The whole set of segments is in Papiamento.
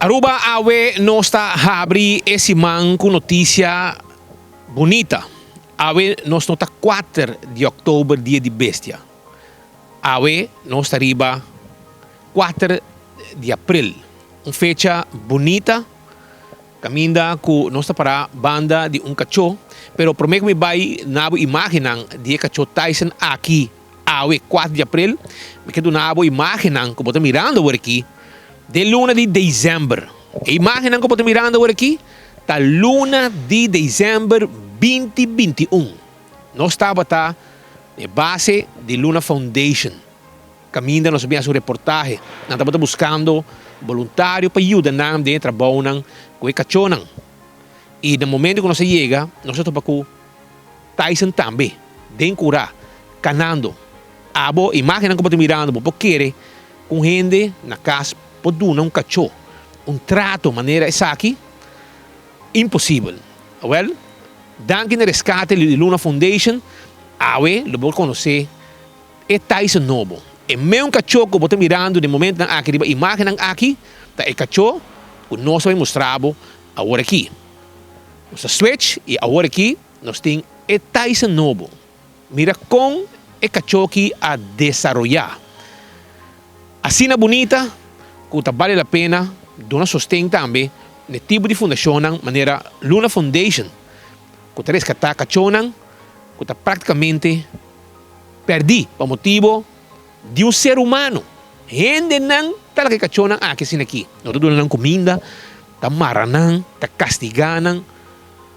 Aruba awe nos ta habri e siman ku notisia bunita. Awe nos no ta kuater di òktober dia di bestia. Awe nos ta riba kuater di april, un fecha bunita kaminda ku nos ta pará banda di un kachó. Pero promé ku mi bai na bo imágennan di e kachó Tyson aki awe kuater di april, mi ke duna bo imágennan ku bo ta mirando awor aki den luna di desèmber. E imágennan ku bo ta mirando awor aki ta luna di desèmber binti 21. Nos tabata e base di Luna Foundation. Kaminda nos a bin hasi un reportahe. Nan tabata buskando boluntario pa yuda nan den e trabounan ku e kachónan. I na momento ku nos a yega, nos a topa ku Tyson tambe, den kurá, kanando. Abo, imágennan ku bo ta mirando, bo por kere ku un hende na kas por duna un kachó un trato manera esaki? Imposibel. Awèl, danki na reskate di Luna Foundation, awe lo bo konosé E Tyson nobo. E meun kachó ku bo ta mirando den momentunan aki riba imágennan aki ta e kachó ku nos a bai mustra bo awor aki. Nos ta switch i awor aki nos tin e Tyson nobo. Mira kon e kachó aki a desaroyá. Asina bunita ku ta bale la pena duna sosten tambe n'e tipo di fundashonnan manera Luna Foundation ku ta reskatá kachónan ku ta práktikamente Pèrdí pa motibo di un ser humano. Hendenan ta laga e kachónan aki asina aki. No ta duna nan kuminda, ta mara nan, ta kastigá nan.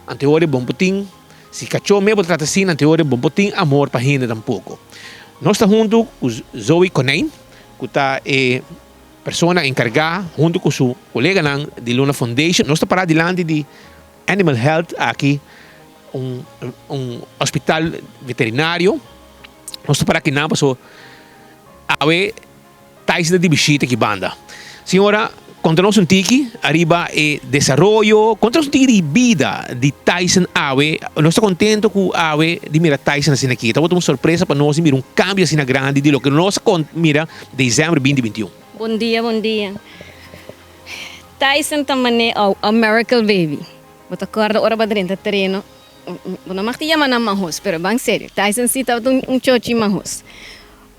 Anteor e bon por tin, si kachó mes bo ta trata asina, anteor e bon por tin amor pa hende tampoko. Nos ta huntu ku Zoe Konijn, ku ta e persona enkargá huntu ku su koleganan di Luna Foundation. Nos ta pará dilanti di Animal Health aki. Un un hospital veterinario. Nos ta para akinan paso awe Tyson ta di bishita aki banda. Señora, konta nos un tiki ariba e desaroyo, konta nos un tiki di bida di Tyson awe. Nos ta kontento ku awe di mira Tyson asina aki. Tabata un sorpresa pa nos di mira un kambio asina grandi di loke nos a mira desèmber 2021. Bon dia, bon dia. Tyson ta man'é a miracle baby. Bo ta kòrda ora bo a drenta tereno? Bo no mag di yama nan mahos, pero ban serio, Tyson si tabata un chochi mahos.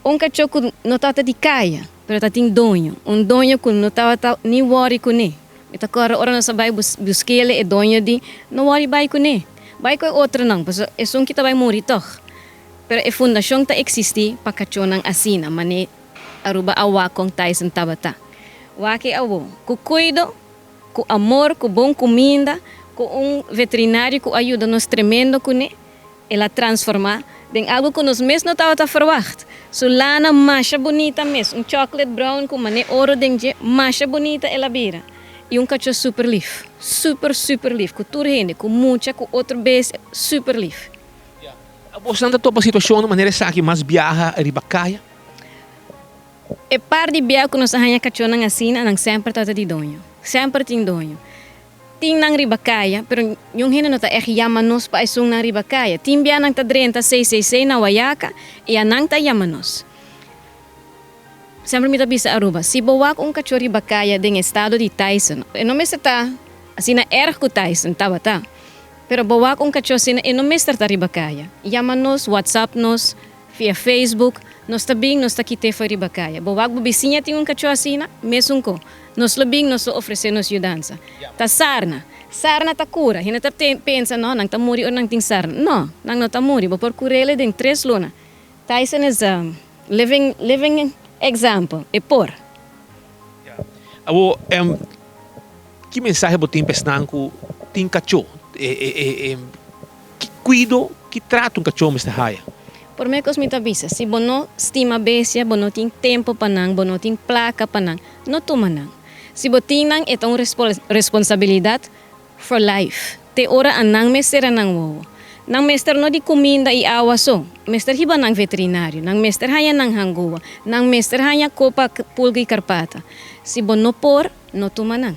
Un kachó ku no tabata di kaya, pero ta tin doño. Un doño ku no tabata ni wòri kuné. Mi ta kòrda ora nos a bai busk'el, e doño di, No wòri bai kuné. Bai ku e otronan, pasobra esun ki ta bai muri tòg. Pero e fundashon ta eksistí pa kachónan asina, manera Aruba a wak kon Tyson tabata. Wak e awó, ku kuido. Ku amor, ku bon kuminda, ku un veterinario ku a yuda nos tremendo kuné, el a transformá den algu ku nos mes no tabata ferwagt. Su lana masha bunita mes, un chocolate brown ku mané oro den dje, masha bunita el a bira. I un kachó super lif, super super lif, ku tur hende, ku mucha, ku otro bestia, super lif. Bosnan ta topa situashonnan manera esaki mas biaha riba kaya? E par di bia ku nos a haña kachónan asina, nan semper tabata di doño. Semper tin doño. Tin nan riba kaya, pero niun hende no ta ègt yama nos pa esunnan riba kaya. Tin bia nan ta drenta CCC na Wayaca i anan ta yama nos. Semper mi ta bisa Aruba, si bo wak un kachó riba kaya den estado di Tyson, e no mester ta asina erg ku Tyson tabata, pero bo wak un kachó asina e no mester ta riba kaya. Yama nos, whatsapp nos. Via Facebook, nos ta bin, nos ta kit'é for riba kaya. Bo wak bo bisiña tin un kachó asina? Mesun ko. Nos lo bin, nos lo ofresé nos yudansa. Ta sarna. Sarna ta kura. Hende ta pensa, no, nan ta muri ora nan tin sarna. No, nan no ta muri. Bo por kur'el den tres luna. Tyson is a living, living example. E por. Awor, ki mensahe bo tin pa esnan ku tin kachó? Ki kuido, ki trato un kachó mester haya? Promé kos mi ta bisa, si bo no stima bestia, bo no tin tempu pa nan, bo no tin plaka pa nan, no tuma nan. Si bo tin nan, e ta un responsabilidat for life, te ora a nan mester a nan wowo. Nan mester no di kuminda i awa so, mester hiba nan veterinario, nan mester haña nan hangua, nan mester haña kopa pulga i karpata. Si bo no por, no tuma nan.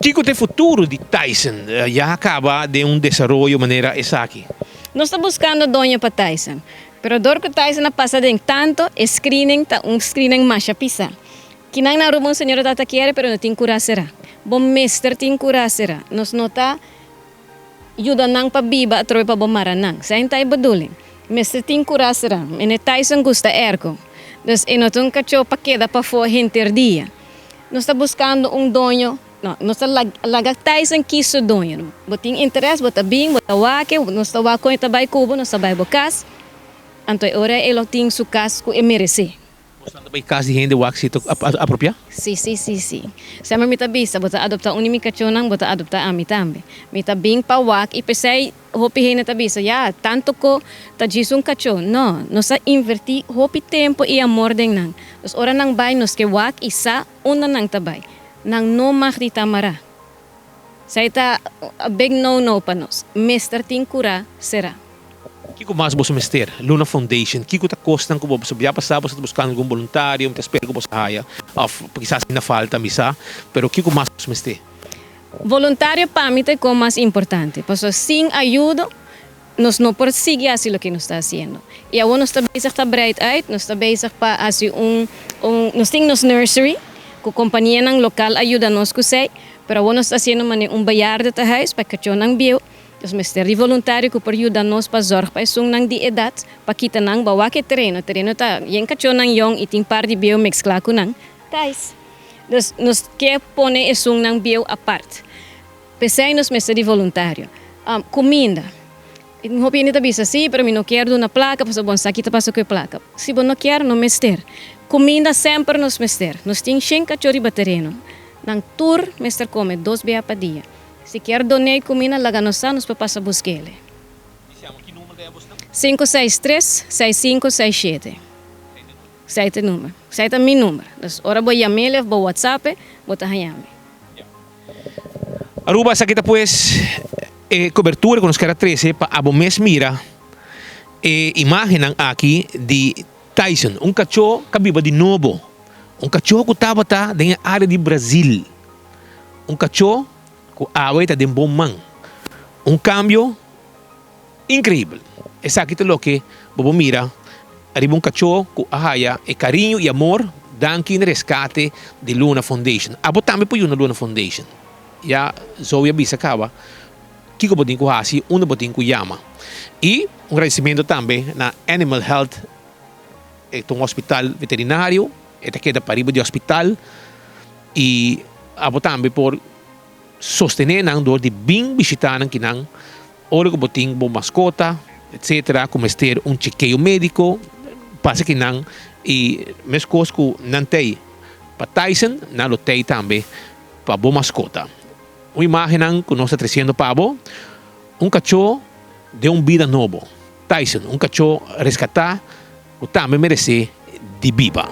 Kiko ta e futuro di Tyson? Ya a kaba den un desaroyo manera esaki? Nos ta buskando doño pa Tyson, pero dor ku Tyson a pasa den tanto, e screening ta un screening masha pisa. Kinan na Aruba un señora tata kier pero no tin cura sera. Bo mester tin cura sera. Nos no ta yuda nan pa biba atrobe pa bo mara nan. Esei ta e bedoeling. Mester tin cura sera. Mene Tyson gusta airco. Dus e no ta un cacho pa keda pafo henter dia. Nos ta buscando un doño. No, nos ta laga Tyson kies su doño. Bo tin interes, bo ta bin, bo ta wak, nos ta wak con e ta bay cu bo, nos ta bay bo cas. Anto e ora e lo tin su cas cu e merece. Bo ta bay cas di hende wak si ta apropia? Si, si, si, si. Semper mi ta bisa, bo ta adopta un di mi cachonan, bo ta adopta ami tambe. Mi ta bin pa wak y pesey hopi hende ta bisa, ya, tanto cu ta djis un cacho. No, nos a inverti hopi tempo y amor den nan. Dus ora nan bay nos ke wak y sa unda nan ta bay. Nan no mag di ta mará. Esei ta a big no no pa nos. Mester tin curá será. Kiko mas boso mester? Luna Foundation, Kiko ta kosnan ku bo bia pasá boso ta buskando algun boluntario, mi ta spera ku boso haya, òf kisas ainda falta, mi sa, pero kiko mas boso mester? Voluntario pa mi ta e kon mas importante, pasobra sin ayudo nos no por sigui hasi loke nos ta hasiendo. I awor nos ta bezig ta breid uit, nos ta bezig pa hasi un, un, nos tin nos nursery ku kompanianan lokal a yuda nos ku esei, pero awor nos ta hasiendo manera un bejaardentehuis pa e kachónan bieu. Nos mester di voluntario ku por yuda nos pa zòrg pa esunnan di edat pa kita nan bo wak e tereno. Tereno ta yen kachónan yòn i tin par di bieu meskla ku nan. Tais. Dus nos ke pone esunnan bieu apart. P'esei nos mester di voluntario. Kuminda. Hopi hende ta bisa, Sí, pero mi no kier duna plaka pasobra bo no sa ki ta pasa ku e plaka. Si bo no kier, no mester. Kuminda semper nos mester. Nos tin shen kachó riba tereno. Nan tur mester kome dos bia pa dia. Si kier don'é cuminda laga nos sa nos por pasa busquele. Cinco seis tres, seis cinco seis shete. Esei ta e number. Esei ta mi number. Dus ora bo yam'el of bo whatsapp'e bo ta haña mi. Aruba esaki ta pues e cobertura cu nos kier a trece pa abo mes mira e imagennan aki di Tyson, un cachó ca biba di nobo, un cachó cu tabata den e area di Brazil. Un kachó ku awe ta den bon man. Un kambio inkreibel. Esaki ta loke bo por mira riba un kachó ku a haya e kariño i amor danki na reskate di Luna Foundation. Abo tambe por yuna Luna Foundation. Ya Zoe a bisa kaba kiko bo tin ku hasi, unda bo tin ku yama. I un gradisimentu tambe na Animal Health, e ta un hospital veterinario, e ta keda pariba di hospital. I abo tambe por sostené nan dor di bin bishitá nan kinan ora ku bo tin bo maskota etsetera ku mester un chekeo médiko pasa kinan i meskos ku nan tei pa Tyson nan lo tei tambe pa bo maskota. Un imágennan ku nos ta tresiendo pa bo, un kachó den un bida nobo, Tyson un kachó reskatá ku tambe meresé di biba.